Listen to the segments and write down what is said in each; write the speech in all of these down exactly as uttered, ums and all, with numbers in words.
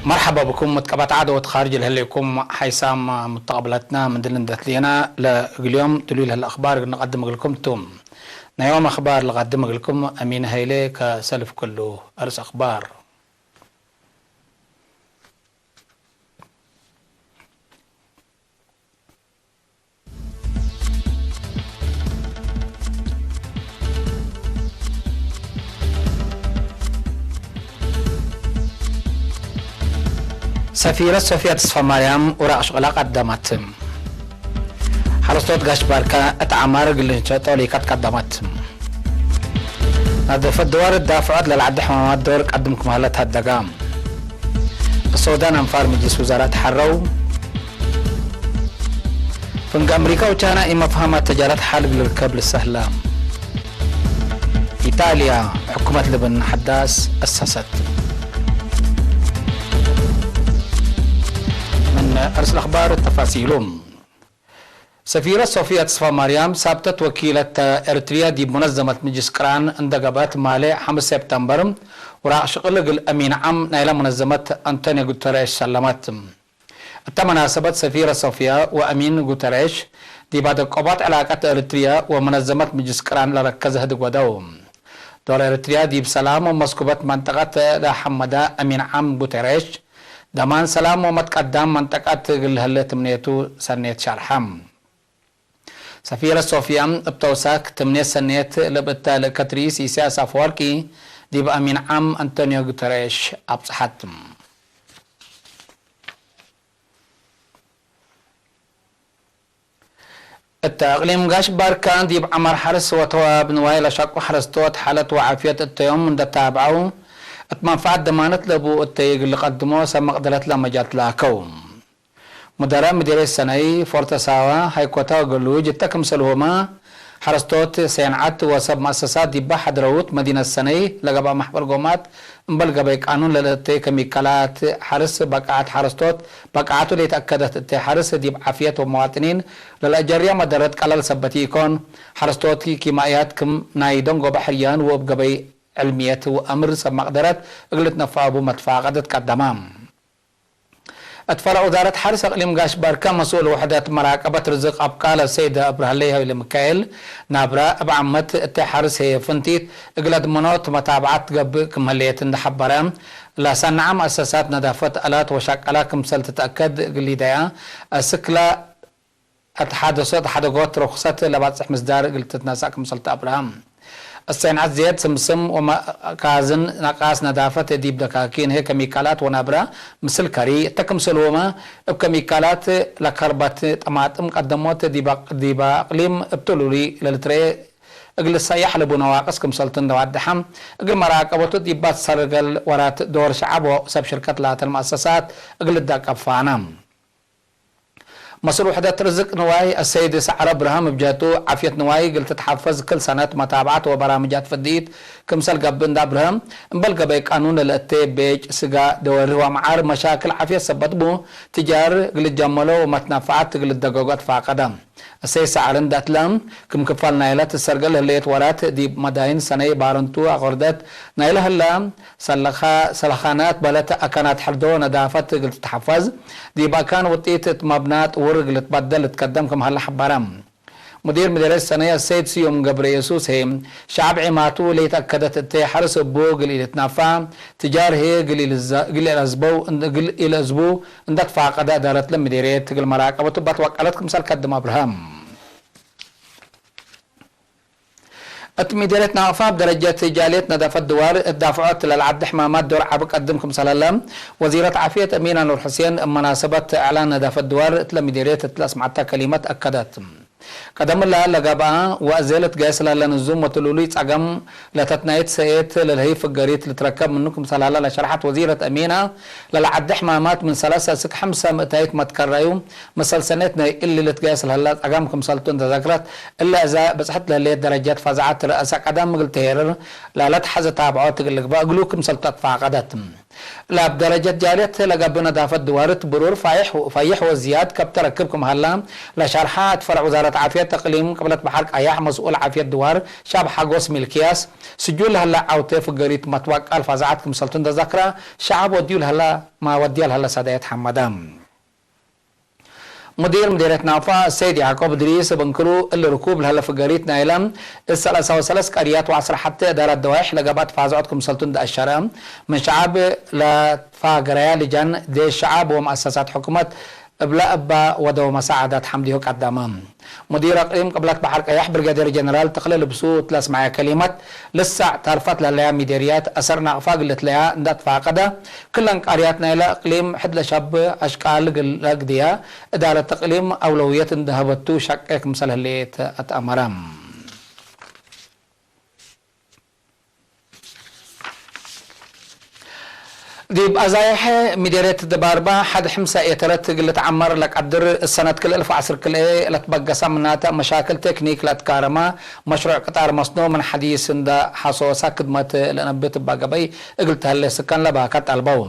መርሐባ ብኩም፣ መትቀበት ዐድ ወትኻርጅ ለህሌኩም ሓይሳም ሙተቅብለትና፣ ምን ድል እንዴ ህሌና ለእግል ዮም ትሉይ ለህለ አኽባር እግል ንቀድም እግልኩም ቱ። ናይ ዮም አኽባር ለቀድም እግልኩም አሚን ሀይሌ። ከሰልፍ ክሉ አርእስ አኽባር። ሰፊረት ሶፍያ ተስፋማርያም ውራቅ ሽቅላ ቀደመት። ሐረስቶት ጋሽ ባርካ እት ዐማር እግል ልንሸጦ ሊካት ቀደመት። ናደፈት ድዋር ዳፍዖት ለልዐደ ሕማማት ዶር ቀድም ክም ሀለ ተሀደጋ። ሶዳን አንፋር ምጅልስ ውዛራእ ተሐረው። ፍንግ አምሪካ ወቻይና ኢመፍሀማት ተጃረት ሐል እግል ልርከብ ልሰህላ። ኢጣልያ ሕኩመት ልብን ሐዳስ አሳሰት። ምን አርእስ አኽባር ተፋሲሉ። ሰፊረት ሶፍያ ተስፋማርያም ሳብተት ወኪለት ኤረትርያ ዲብ ሙነዘመት ምጅልስ ቅራን እንደ ገብአት ማሌ ሐምስ ሴፕተምበር ውራቅ ሽቅል እግል አሚን ዓም ናይለ ሙነዘመት አንቶኒዮ ጉተሬሽ ሰለመት። እተ መናሰበት ሰፊረ ሶፍያ ወአሚን ጉተሬሽ ዲብ አደቆባት ዕላቀት ኤረትርያ ወሙነዘመት ምጅልስ ቅራን ለረከዘ ህድግ ወደው። ዶር ኤረትርያ ዲብ ሰላም ወመስኩበት መንጠቀት ለሐመደ አሚን ዓም ጉተሬሽ፣ ደማን ሰላም ወመትቀዳም መንጠቀት እግል ለህለ ትምኔቱ ሰኔት ሸርሐ። ሰፊረ ሶፍያ እብ ተውሳክ ትምኔት ሰኔት ለብእተ ለእከት ርኢስ ኢሳያስ አፈወርቂ ዲብ አሚን ዓም አንቶኒዮ ጉተሬሽ አብጽሐት። እተ እቅሊም ጋሽ ባርካ ዲብ ዐመር ሐርስ ወተዋብ ንዋይ ለሸቁ ሐረስቶት ሐለት ወዓፍየት እተ ዮም እንደ ታብዐው፣ እት መንፈዐት ደማነት ለቡ እተ እግል ልቀድሞ ሰብ መቅደረት ለመጃል ትላከው። ሙደራእ ምዲርየት ሰነይ፣ ፎርተ ሳዋ፣ ሃይኮታ ወገሉጅ እተ ክምሰልሁመ ሐረስቶት፣ ሴንዐት ወሰብ መአሰሳት ዲባ ሐድረውት መዲነት ሰነይ ለገብአ መሕበር ጎማት እምበል ገበይ ቃኑን ለልአተየ ከሚካላት ሐርስ በቃዐት ሐረስቶት በቃዐቱ ለይተአከደት እተ ሐርስ ዲብ ዓፍየት ወመዋጥኒን ለልአጀርያ መደረት ቀለል ሰበት ኢኮን። ሐረስቶት ኪማእያት ክም ናይ ደንጎበ ሕርያን ወእብ ገበይ ዕልምየት ወአምር ሰብ መቅደረት እግል ልትነፈዐ እቡ መትፋቀደት ቀደመ። እት ፈረዕ ውዛረት ሐርስ አቅሊም ጋሽ ባርካ መስኡል ውሕደት መራቀበት ርዝቅ አብቃለ ሰይድ አብርሃሌ ሀይለ ሚካኤል፣ ናብረ እብ ዓመት እተ ሐርስ ህዬ ፍንቲት እግል አድመኖት መታብዐት ገብእ ክም ህሌት እንደ ሐበረ፣ ለሰንዐ መአሰሳት ነዳፈት አላት ወሸቀላ ክምሰል ትትአከድ እግል ሊደያ፣ አስክለ እት ሐደሶት ሐደጎት ርክሰት ለባጽሕ ምስዳር እግል ትትነሰእ ክምሰል ተአብርሀ። እሰይንዐት ዝየድ ስምስም ወመካዝን ነቃስ ነዳፈት ዲብ ደካኪን ህይ ከሚካላት ወናብረ ምስል ከሪ እተ ክምሰልሁመ እብ ከሚካላት ለከርበት ጠማጥም ቀደሞት ዲበ፣ ዲበ አቅሊም እብ ትሉሊ ለልትረኤ እግል ልሰየሕ ለቡ ነዋቅስ ክምሰልቱ እንደ ዋድሐ እግል መራቀበቱ ዲባ ትሰርገል ወራት ዶር ሸዐብ ወሰብ ሽርከት ላተን መአሰሳት እግል ልደቀፋነ። መስኡል ውሕደት ርዝቅ ንዋይ አሰይድ ሰዕረ አብርሃም እብ ጀቱ፣ ዓፍየት ንዋይ እግል ትትሐፈዝ ክል ሰነት መታብዐት ወበራምጃት ፍድኢት ክምሰል ገብእ እንደ አብርሀ፣ እምበል ገበይ ቃኑን ለልአቴ ቤጭ፣ ስጋ፣ ደወርህ ወአምዓር መሻክል ዓፍየት ሰበት ቡ፣ ትጃር እግል ልጀመሎ ወመትነፈዐት እግል ልደገጎ አትፋቀደ። አሰይድ ሰዕረ እንደ አትለ፣ ክም ክፋል ናይለ ትሰርገል ህሌት ወራት ዲብ መዳይን ሰነይ ባረንቱ አቆርደት ናይለ ህለ፣ ሰለኻ፣ ሰለኻናት በለት አካናት ሐልዶ ነዳፈት እግል ትትሐፈዝ፣ ዲብ አካን ውጢት እት መብና ጥውር እግል ልትበደል ልትከደም ክም ሀለ ሐበረ። ሙዲር ምዴርየት ሰነይ አሰይድ ስዩም ገብረየሱስ ህዬ፣ ሸዐብ ዒማቱ ለይተአከደት እተ ሐርስ እቡ እግል ኢልትናፋ፣ ትጃር ህዬ እግል ኢልዘ-፣ እግል ኢለዝበው፣ እግል ኢለዝቡ እንደ ትፋቀደ እዳረት ለምዴርየት እግል መራቀበቱ እባት ወቀለት ክምሰል ከድም አብርሀም። እት ምዴርየት ናቅፋ እብ ደረጀት ጃልየት ነዳፈት ድዋር እት ዳፍዖት ለልዐደ ሕማማት ዶር ዐቢ ቀድም ክምሰል ሀለ፣ ወዚረት ዓፍየት አሚነ ኑር ሑሴን እብ መናሰበት እዕላን ነዳፈት ድዋር እትለ ምዴርየት እትለ አስምዐተ ከሊመት አከደት። ቀደም እለ ለገብአ ወአዜ ልትገየስ ለህለ ንዙም ወትሉሉይ ጸገም ለተትናይት ሰኤት ለልህይ ፍገሪት ልትረከብ ምኑ ክምሰል ሀለ ለሸርሐት ወዚረት አሚና፣ ለለዐዲ ሕማማት ምን ሰለሰ እስክ ሐምሰ ምእታይት መትከረዩ፣ መሰል ሰኔት ናይ እሊ ልትገየስ ለህለ ጸገም ክምሰልቱ እንተ ዘክረት፣ እለ እዘ በጽሐት ለህሌት ደረጀት ፈዛዐት ረአሰ ቀደም እግል ተሄርር ለለትሐዘ ታብዖት እግል ልግበእ እግሉ ክምሰልቱ አትፋቀደት። ለአብ ደረጀት ጃልየት ለገብእ ነዳፈት ድዋርት ብሩር ፋይሕ፣ ፈይሕ ወዝያድ ከብተ ረክብ ክም ሀላ ለሸርሐ፣ እት ፈረዕ ውዛረት ዓፍየት እቅሊም ቅብለት በሐር ቀያሕ መስኡል ዓፍየት ድዋር ሻብ ሐጎስ ሚልክያስ፣ ስጁል ለሀላ ዐውቴ ፍገሪት መትዋቃል ፋዛዐት ክምሰልቱ እንደ ዘክራ፣ ሸዐብ ወድዩ ለሀላ ማ ወድየ ለሀለ ሰዳየት ሐመደ። ሙዲር ምዴርየት ናፋ ሰይድ ያዕቆብ እድሪስ እብ እንክሩ፣ እሊ ርኩብ ለሀለ ፍገሪት ናይለ እት ሰለሳ ወሰለስ ቀርያት ወዐስር ሐቴ እዳረት ደዋይሕ ለገብአት ፋዝዖት ክምሰልቱ እንደ አሸረ፣ ምን ሸዐብ ለትፋገረያ ልጃን ዴሽ ሸዐብ ወመአሰሳት ሕኩመት እብለ እባ ወደው መሳዕዳት ሐምድዮ ቀደመ። ሙዲር አቅሊም ቅብለት በሐር ቀያሕ ብርጋዴር ጀነራል ተክለ ልብሱ እት ለአስመዐየ ከሊመት፣ ልሳዕ ተርፈት ለህለያ ሚዴርያት አሰር ናቅፋ እግል ልትለያ እንደ አትፋቀደ፣ ክለን ቃርያት ናይለ እቅሊም ሕድ ለሸብ አሽቃል እግል ለአግድያ፣ እዳረት እቅሊም አውለውየት እንደ ሀበቱ ሸቄ ክምሰል ህሌት አትአመረ። ዲብ አዛይሐ ሚዴርየት ድባርባ ሐድ ሕምሰ ኤተረት እግል ልትዐመር ለቀድር፣ ሰነት ክልኤ እልፍ ወዐስር ክልኤ ለትበገሰ ምናተ መሻክል ቴክኒክ ለአትካረመ መሽሩዕ ቅጣር መስኖ ምን ሐዲስ እንደ ሐሶሰ ክድመት ለነብት እባ ገበይ እግል ተህሌ ስከን ለባከት ጠልበው።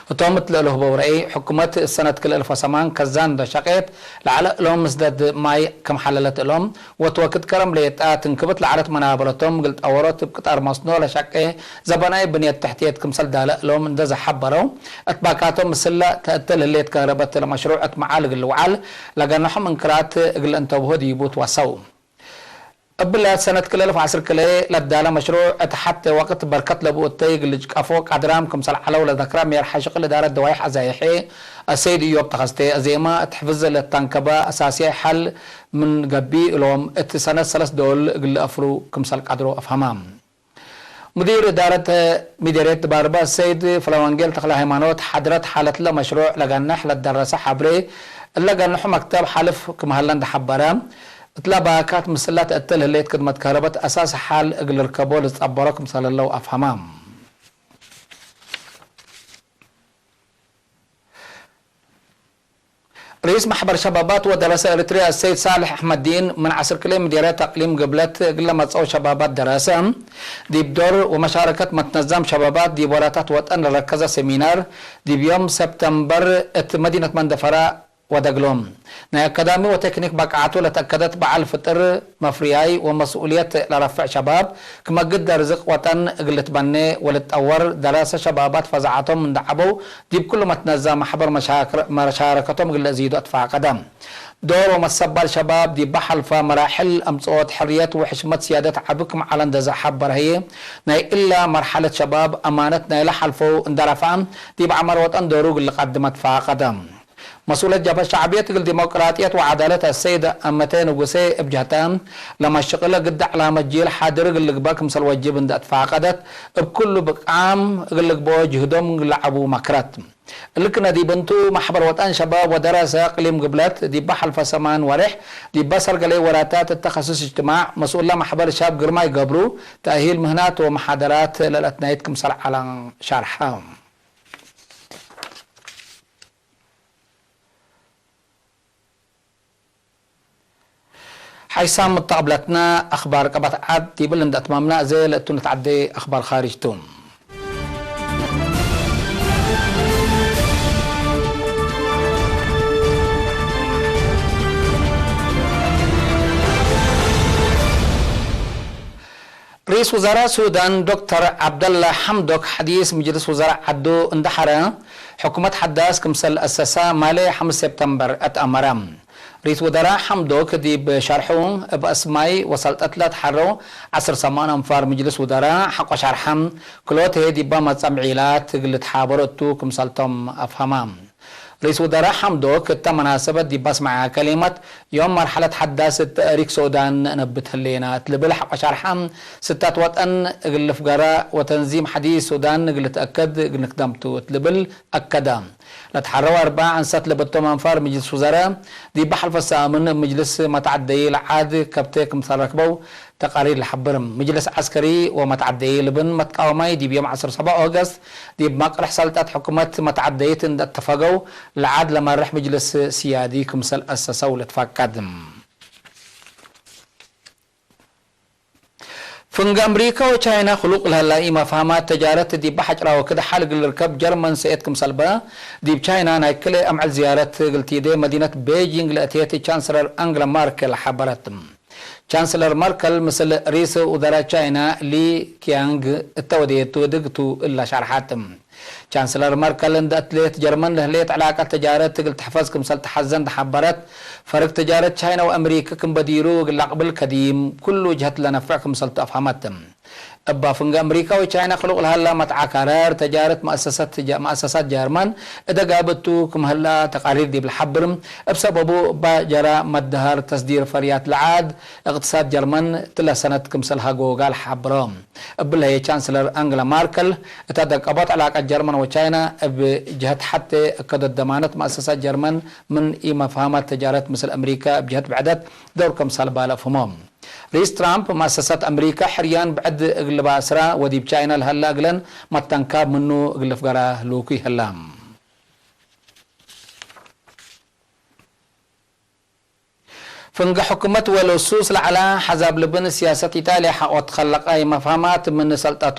ህቶም እት ለእልሁበው ረአይ፣ ሕኩመት ሰነት ክልኤ እልፍ ወሰማን ከዛን እንደ ሸቄት ለዐለ እሎም ምስደድ ማይ ክም ሐለለት እሎም፣ ወትወክድ ከረም ሌጣ ትንክብት ለዐለት መናበረቶም እግል ጠወሮት እብ ቅጣር መስኖ ለሸቄ ዘበናይ ብንየት ተሕትየት ክምሰል ዳለ እሎም እንደ ዘሐበረው፣ እት ባካቶም ምስለ ተእተል ህሌት ከህረበት ለመሽሩዕ እት መዓል እግል ልውዓል ለገነሖም እንክራት እግል እንተብሆ ዲቡ ትወሰው። እብለ ሰነት ክልኤ እልፍ ወዐስር ክልኤ ለዳለ መሽሩዕ እት ሐቴ ወቅት በርከት ለቡ እተይ እግል ልጅቀፎ ቃድራም ክምሰል ዐለው ለዘክረ ሜርሐ ሽቅል እዳረት ደዋይሕ አዛይሐ አሰይድ እዮብ ተኸስተ፣ አዜመ እት ሕፍዝ ለታንከበ አሳስያይ ሐል ምን ገብእ እሎም፣ እት ሰነት ሰለስ ዶል እግል ለአፍሩ ክምሰል ቀድሮ አፍሀመ። ሙዲር እዳረት ሚዴርየት ድባርበ ሰይድ ፍለወንጌል ተክለሃይማኖት፣ ሐድረት ሓለትለ መሽሩዕ ለገንሕ ለትደረሰ ሐብሬ፣ እለ ገንሑ መክተብ ሐልፍ ክም ሀለ እንደ ሐበረ፣ እትለ ባካት ምስለ ተእተል ህሌት ክድመት ከህረበት አሳስ ሐል እግል ልርከቦ ልትጸበሮ ክምሰል ህለው አፍሀመ። ርኢስ ማሕበር ሸባባት ወደረሰ ኤሪትርያ አሰይድ ሳልሕ አሕመዲን፣ ምን ዐስር ክልኤ ምዴርየት አቅሊም ግብለት እግል ለመጽአው ሸባባት ደረሰ፣ ዲብ ዶር ወመሻረከት መትነዛም ሸባባት ዲብ ወራታት ወጠን ለረከዘ ሴሚናር፣ ዲብ ዮም ሰብተምበር እት መዲነት መንደፈራ ወደግሎም። ናይ አካዳሚ ወቴክኒክ በቃዐቱ ለተአከደት በዐል ፍጥር መፍርያይ ወመስኡልየት ለረፍዕ ሸባብ፣ ክመ ግደ ርዝቅ ወጠን እግል ልትበኔ ወልትጠወር፣ ደረሰ ሸባባት ፈዛዐቶም እንደ ዐበው፣ ዲብ ክሉ መትነዛም ማሕበር መሻክር-፣ መሻረከቶም እግል ለአዝይዶ አትፋቀደ። ዶር ወመሰባል ሸባብ ዲበ ሐልፈ መራሕል አምጽኦት ሕርየት ወሕሽመት ስያደት ዐቢ ክም ዐለ እንደ ዘሐበረ ህዬ፣ ናይ እለ መርሐለት ሸባብ አማነት ናይለ ሐልፈው እንደ ረፍዐ፣ ዲብ ዐመር ወጠን ዶሩ እግል ልቀድም አትፋቀደ። መስኡለት ጀብሀት ሸዕብየት እግል ዲሞቅራጥየት ወዐዳለት አሰይድ አመተ ንጉሴ እብ ጀህተ፣ ለመሽቅለ ግደ ዕላመት ጂል ሓድር እግል ልግበእ ክምሰል ወጅብ እንደ አትፋቀደት፣ እብ ክሉ ብቃም እግል ልግበኦ ጅህዶም ለዐቡ መክረት። እሊ ክነ ዲብ እንቱ፣ ማሕበር ወጠን ሸባብ ወደረሰ እቅሊም ግብለት፣ ዲበ ሐልፈ ሰማን ወሬሕ፣ ዲበ ሰርገሌ ወራታት እተ ከስስ እጅትማዕ፣ መስኡለ ማሕበር ሻብ ግርማይ ገብሩ፣ ተእሂል ምህናት ወመሓደራት ለለአትናይት ክምሰል ዐለ ሸርሐ። ሓይሳም መተቅብለትነ አክባር ቀበት ዐድ ዲብል እንደ አትማምነ፣ አዜ ለእቱ ንትዐዴ አክባር ካርጅ ቱ። ርኢስ ውዘራእ ሱዳን ዶክተር ዐብደላ ሐምዶክ ሐዲስ ምጅልስ ውዘራእ ዐዱ እንደ ሐረ፣ ሕኩመት ሐዳስ ክምሰል ለአሰሳ ማሌ ሐምስ ሴፕተምበር አትአመረ። ርኢስ ውዘራእ ሐምዶክ ዲብ ሸርሑ፣ እብ አስማይ ወሰልጠት ለትሐረው ዐስር ሰማን አንፋር ምጅልስ ውዘራእ ሐቆ ሸርሐ፣ ክሎት ህዬ ዲበ መጸምዒላት እግል ልትሓበሮ እቱ ክምሰልቶም አፍሀማ። ርኢስ ውደራእ ሐምዶክ እተ መናሰበት ዲብ አስመዐያ ከሊመት፣ ዮም መርሐለት ሐዳስ እት ተእሪክ ሶዳን ነአነብት ህሌና እት ልብል ሐቆ ሸርሐ፣ ስታት ወጠን እግል ልፍገረ ወተንዚም ሐዲስ ሶዳን እግል ልትአከድ እግል ንክደም ቱ እት ልብል አከደ። ለትሐረው አርበዕ አንሳት ለበቶም አንፋር ምጅልስ ውዘራእ፣ ዲብ ሐልፈ ሳምን እብ ምጅልስ መትዐደይ ለዓድ ከብቴ ክምሰል ረክበው፣ ተቃሪር ለሐብር። ምጅልስ ዐስከሪ ወመትዐደይ ልብን መትቃወማይ ዲብ ዮም ዐስር ሰብዓ ኦገስት ዲብ መቅርሕ ሰልጠት ሕኩመት መትዐደይት እንደ አተፈገው፣ ለዓድ ለመርሕ ምጅልስ ስያዲ ክምሰል አሰሰው ልትፈቀድ። ፍንገ አምሪከ ወቻይና ክሉቅ ለህላ ኢመፍሀማት ተጃረት ዲብ ሐጭራ ወክድ ሐል እግል ልርከብ ጀርመን ሰኤት ክምሰል በ፣ ዲብ ቻይና ናይ ክልኤ አምዕል ዝያረት እግል ቲዴ መዲነት ቤጂንግ ለእቴት ቻንስለር አንግላ ማርኬል ሐበረት። ቻንስለር መርከል ምስል ርኢስ ውዘራእ ቻይና ሊ ኪያንግ እተ ወዴቱ ድግቱ እለ ሸርሐት። ቻንስለር መርከል እንደ እትሌት ጀርመን ለህሌት ዕላቀት ተጃረት እግል ትሕፈዝ ክምሰል ተሐዘ እንደ ሐበረት፣ ፈርግ ተጃረት ቻይና ወአምሪክ ክም በዲሩ እግል ለአቅብል ከዲም፣ ኩሉ ጀህት ለነፍዕ ክምሰልቱ አፍሀመት። እባ ፍንገ አምሪከ ወቻይና ክሉቅ ለሀላ መትዓካረር ተጃረት መአሰሰት ጀ-፣ መአሰሳት ጀርመን እደ ጋብእ ቱ ክም ሀላ ተቃሪር ዲብ ለሐብር፣ እብ ሰበቡ እባ ጀራ መደሀር ተስዲር ፈርያት ለዓድ እቅትሳድ ጀርመን ትለ ሰነት ክምሰል ሀጎ ጋል ሐብሮ። እብለ ህዬ ቻንስለር አንግላ ማርከል እተ ደቀቦት ዕላቀት ጀርመን ወቻይና እብ ጀህት ሐቴ እከዶት ደማነት መአሰሳት ጀርመን ምን ኢመፍሀማት ተጃረት ምስል አምሪከ እብ ጀህት ብዕደት ደውር ክምሰል ባለ አፍህሞ። ርኢስ ትራምፕ፣ መአሰሳት አምሪከ ሕርያን ብዕድ እግል ልባስራ ወዲብ ቻይና ለሀላ እግለን መተንካብ ምኑ እግል ልፍገራ ህሉኩ ይሀላ። ፍንገ ሕኩመት ወለሱስ ለዐላ ሐዛብ ልብን፣ ሲያሰት ኢጣልያ ሐቆ ትከለቀ ኢመፍሀማት ምን ሰልጠቱ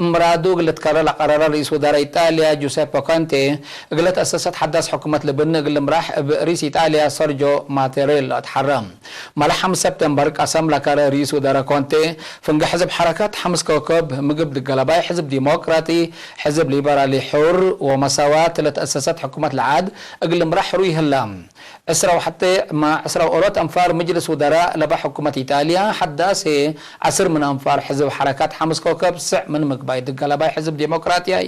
እምራዱ እግል ልትከረ ለቀረረ ርኢስ ውደራእ ኢጣልያ ጁሴፐ ኮንቴ፣ እግለ ተአሰሰት ሐዳስ ሕኩመት ልብን እግል ልምራሕ እብ ርኢስ ኢጣልያ ሰርጆ ማቴሬላ ተሐረ። መለሐም ሰብተምበር ቀሰም ለከረ ርኢስ ውደራእ ኮንቴ፣ ፍንገ ሕዝብ ሐረከት ሐምስ ኮከብ ምግብ ድገለባይ፣ ሕዝብ ዲሞክራቲ፣ ሕዝብ ሊበራሊ፣ ሑር ወመሳዋት ለተአሰሰት ሕኩመት ለዓድ እግል ልምራሕ ሕሩይ ህላ። ዕስራ ወሐቴ እማ ዕስራ ወኦሮት አንፋር ምጅልስ ውደራእ ለበ ሕኩመት ኢጣልያ ሐዳስ ህዬ፣ ዐስር ምን አንፋር ሕዝብ ሐረከት ሐምስ ኮከብ፣ ስዕ ምን ምግባይ ድገለባይ ሕዝብ ዲሞክራቲያይ፣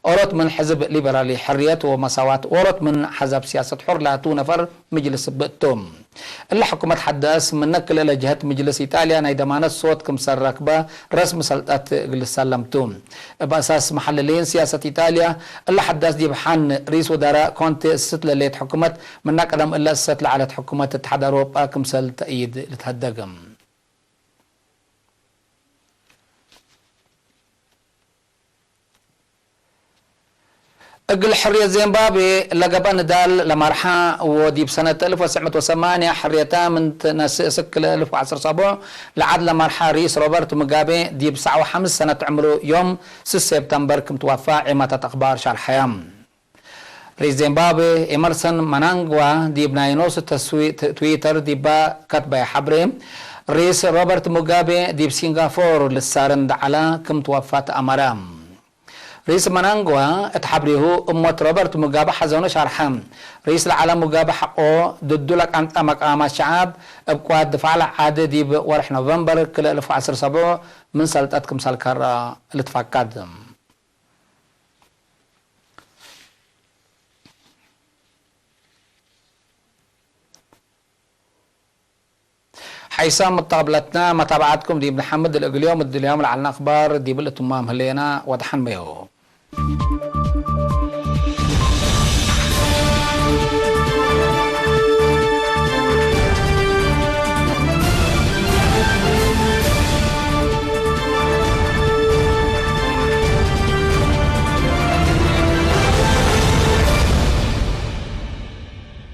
ኦሮት ምን ሕዝብ ሊበራሊ፣ ሕርየት ወመሳዋት፣ ኦሮት ምን ሐዛብ ሲያሰት ሑር ላቱ ነፈር ምጅልስ ብእቱ። እለ ሕኩመት ሐዳስ ምነ ክልኤ ለጀሀት ምጅልስ ኢጣልያ ናይ ደማነት ሶት ክምሰል ረክበ ረስሚ ሰልጠት እግል ልሰለም ቱ። እብ አሳስ መሐልሊን ሲያሰት ኢጣልያ፣ እለ ሐዳስ ዲብ ሐን ርኢስ ውደራእ ኮንቴ እስት ለሌት ሕኩመት ምነ ቀደም እለ እሰት ለዐለት ሕኩመት እትሓድ አውሮጳ ክምሰል ተእይድ ልትሀደግ። እግል ሕርየት ዜምባብዌ ለገብአ ንዳል ለመርሓ ወዲብ ሰነት አልፍ ወትስዕ ምእት ወሰማንያ ሕርየታ ምን ትነስእ እስክ ለአልፍ ወዐስር ሰቡዕ ለዐድ ለመርሓ ርኢስ ሮበርት ሙጋቤ ዲብ ሰዕ ወሐምስ ሰነት ዕምሩ ዮም ስስ ሴፕተምበር ክም ትወፋ ዔማታት አክባር ሸርሐያ። ርኢስ ዜምባብዌ ኤመርሰን መናንግዋ ዲብ ናይ ኖሱ ተስዊ-፣ ት-፣ ትዊተር ዲባ ከትበየ ሐብሬ፣ ርኢስ ሮበርት ሙጋቤ ዲብ ሲንጋፎር ልሳረን ደዐላ ክም ትወፋ ተአመረ። ርኢስ መናንግዋ እት ሐብሬሁ፣ እብ ሞት ሮበርት ሙጋቤ ሐዘኑ ሸርሐ። ርኢስ ለዐለ ሙጋቤ ሐቆ ድዱ ለቀንጸ መቃማት ሸዓብ እብ ቅዋት ድፋዕ ለዓድ ዲብ ወርሕ ኖቨምበር ክልኤ አልፍ ወዐስር ሰቡዕ ምን ሰልጠት ክምሰል ከረ ልትፈቀድ። ሐይሳም መተቅብለትና መታብዓትኩም ዲብ ነሐምድ። ለእግል ዮም እድልዮም ለዐልነ አክባር ዲብ ልእትማም ህሌና። ወደሐን በዮ።